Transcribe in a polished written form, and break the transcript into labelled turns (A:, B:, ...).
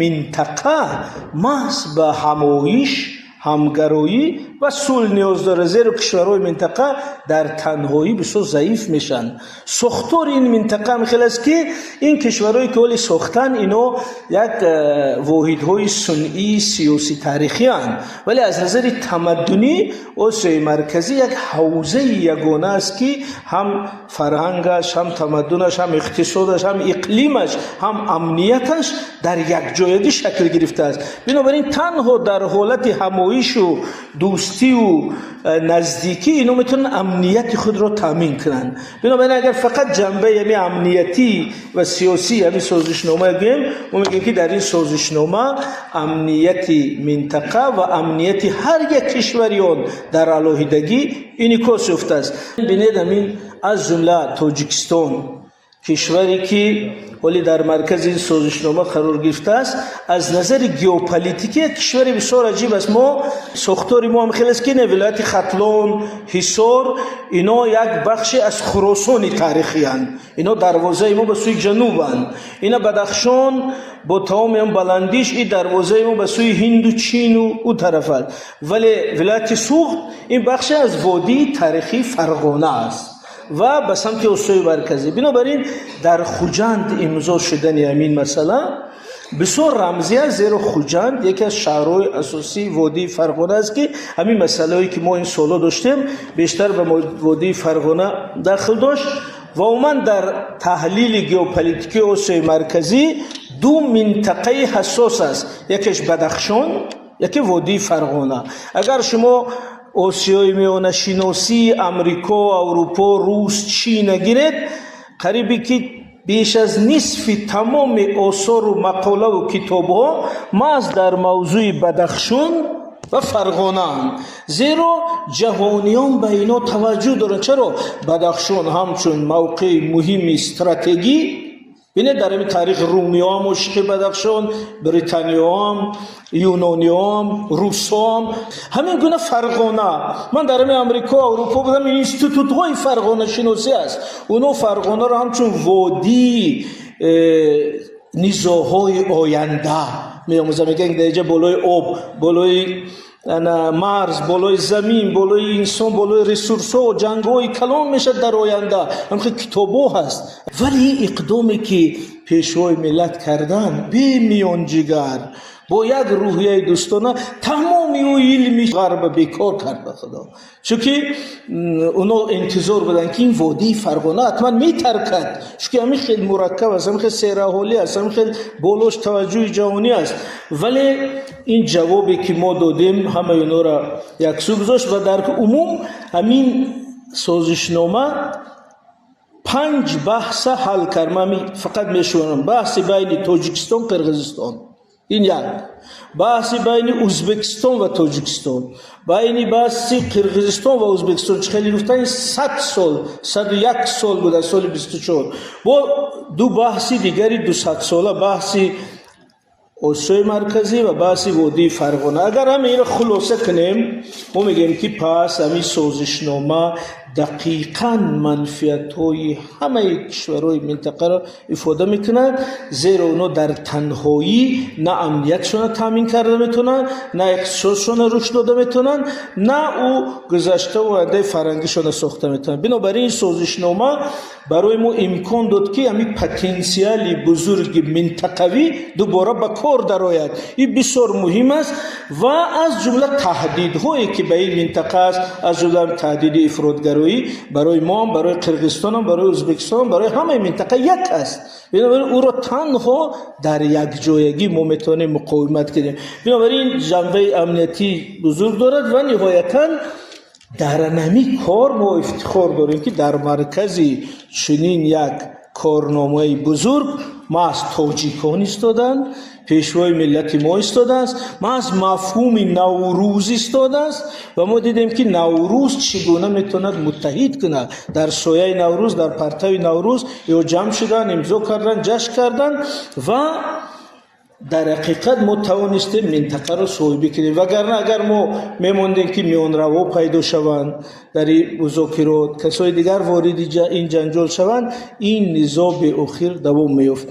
A: Минтақа маҳз ба ҳамоиш, ҳамгароӣ ва сулҳ ниёз дорад, зеро кишварҳои минтақа дар танҳоӣ бисёр заиф мешаванд. Сохтори ин минтақа ҳам хел аст, ки ин кишварҳое, ки ҳоле сохтанд, ино як воҳидҳои сунъии сиёсӣ таърихианд, вале аз назари тамаддунӣ Осиёи Марказӣ як ҳавзаи ягона аст, ки ҳам фарҳангаш, ҳам тамаддунаш, ҳам иқтисодаш, ҳам иқлимаш, ҳам амнияташ дар якҷоягӣ шакл гирифтааст. Бинобар ин танҳо дар ҳолати ҳамоишу дӯстию наздикӣ ино метавонанд амнияти худро таъмин кунанд. Бинобар ин агар фақат ҷанбаи ҳами амниятӣ ва сиёсии ҳамин созишнома гӯем, мо мегӯем, ки дар ин созишнома амнияти минтақа ва амнияти ҳар як кишвари он дар алоҳидагӣ инъикос ёфтааст. Бинед, ҳамин аз ҷумла Тоҷикистон, кишваре ки ҳоле дар маркази ин созишнома қарор гирифтааст, аз назари геополитикӣ як кишвари бисёр аҷиб аст. Мо сохтори мо ҳам хел аст, ки не, вилояти Хатлон, Ҳисор, ино як бахше аз Хуросони таърихиянд, ино дарвозаи мо ба сӯи ҷанубанд. Ина Бадахшон бо тамоми он баландиш, и дарвозаи мо ба сӯи Ҳинду Чину ӯ тараф аст. Вале вилояти Суғд ин бахше аз водии таърихии Фарғона аст ва ба самти Осиёи Марказӣ. Бинобар ин дар Хуҷанд имзо шудани ҳамин масъала бисёр рамзӣ аст, зеро Хуҷанд яке аз шаҳрҳои асосии водии Фарғона аст, ки ҳамин масъалаҳое, ки мо ин солҳо доштем, бештар ба водии Фарғона дахл дошт. Ва умуман дар таҳлили геополитикии Осиёи Марказӣ ду минтақаи ҳассос аст: якеш Бадахшон, яке водии Фарғона. Агар шумо Осиёи Миёнашиносии Амрико, Аврупо, Рус, Чина гиред, қарибе ки беш аз нисфи тамоми осору мақолаву китобҳо маҳз дар мавзӯи Бадахшон ва Фарғонаанд, зеро ҷаҳониён ба ино таваҷҷӯҳ доранд. Чаро Бадахшон ҳамчун мавқеи муҳими стратегӣ? Бинед, дар ҳамин таърих румиҳоам ошиқи Бадахшон, британиёам, юнониёам, русоам, ҳамин гуна Фарғона. Ман дар ҳамин Амрико, Аврупо будам, институтҳои фарғонашиносӣ аст. Оно Фарғонаро ҳамчун водии низоъҳои оянда меомӯзанд. Мегӯянд, дар инҷа болои об, болои марз, болои замин, болои инсон, болои ресурсҳо ҷангҳои калон мешавад дар оянда. Ҳамхел китобҳо ҳаст. Вале ин иқдоме, ки пешвои миллат карданд, бемиёнҷигар, бо як рӯҳияи дӯстона, тамоми ӯ илми ғарба бекор кард. Ба Худо, чунки оно интизор буданд, ки ин водии Фарғона ҳатман метаркад, чунки ҳамин хел мураккаб аст, ҳамин хел сераҳолӣ аст, ҳамин хел болош таваҷҷӯҳи ҷаҳонӣ аст. Вале ин ҷавобе, ки мо додем, ҳамаи онҳоро яксӯ гузошт. Ва дар умум ҳамин созишнома панҷ баҳса ҳал кард. Ман фақат мешуморам: баҳси байни Тоҷикистон, Қирғизистон, ин як баҳси байни Ӯзбекистон ва Тоҷикистон, байни баҳси Қирғизистон ва Ӯзбекистон, чӣ хеле гуфтан, 100 сол, 101 сол буд аз соли 24, бо ду баҳси дигари 200-сола, баҳси Осиёи Марказӣ ва баҳси водии Фарғона. Агар ҳама инро хулоса кунем, мо мегӯем, ки пас ҳамин созишнома дақиқан манфиатҳои ҳамаи кишварҳои минтақаро ифода мекунад, зеро онҳо дар танҳоӣ на амниятшонро таъмин карда метавонанд, на иқтисодшонро рушд дода метавонанд, на ӯ гузаштаву ояндаи фарҳангишонро сохта метавонанд. Бинобар ин созишнома барои мо имкон дод, ки ҳамин потенсиали бузурги минтақавӣ дубора ба кор дарояд. Ин бисёр муҳим аст. Ва аз ҷумла таҳдидҳое, ки ба ин минтақа аст, аз ҷумла таҳдиди ифротгароӣ, барои моам, барои Қирғизистонам, барои Ӯзбекистонам, барои ҳамаи минтақа як аст. Бинобар ин ӯро танҳо дар якҷоягӣ мо метавонем муқовимат кунем. Бинобар ин ҷанбаи амниятӣ бузург дорад. Ва ниҳоятан дар ҳамин кор мо ифтихор дорем, ки дар маркази чунин як корномаи бузург маҳз тоҷикон истоданд, пешвои миллати мо истодааст, маҳз мафҳуми Наврӯз истодааст. Ва мо дидем, ки Наврӯз чӣ гуна метавонад муттаҳид кунад. Дар сояи Наврӯз, дар партави Наврӯз ё ҷамъ шуданд, имзо карданд, ҷашн карданд ва дар ҳақиқат мо тавонистем минтақаро соҳибӣ кунем. Вагарна агар мо мемондем, ки миёнравҳо пайдо шаванд дар ин музокирот, касои дигар вориди ин ҷанҷол шаванд, ин низоъ беохир давом меёфт.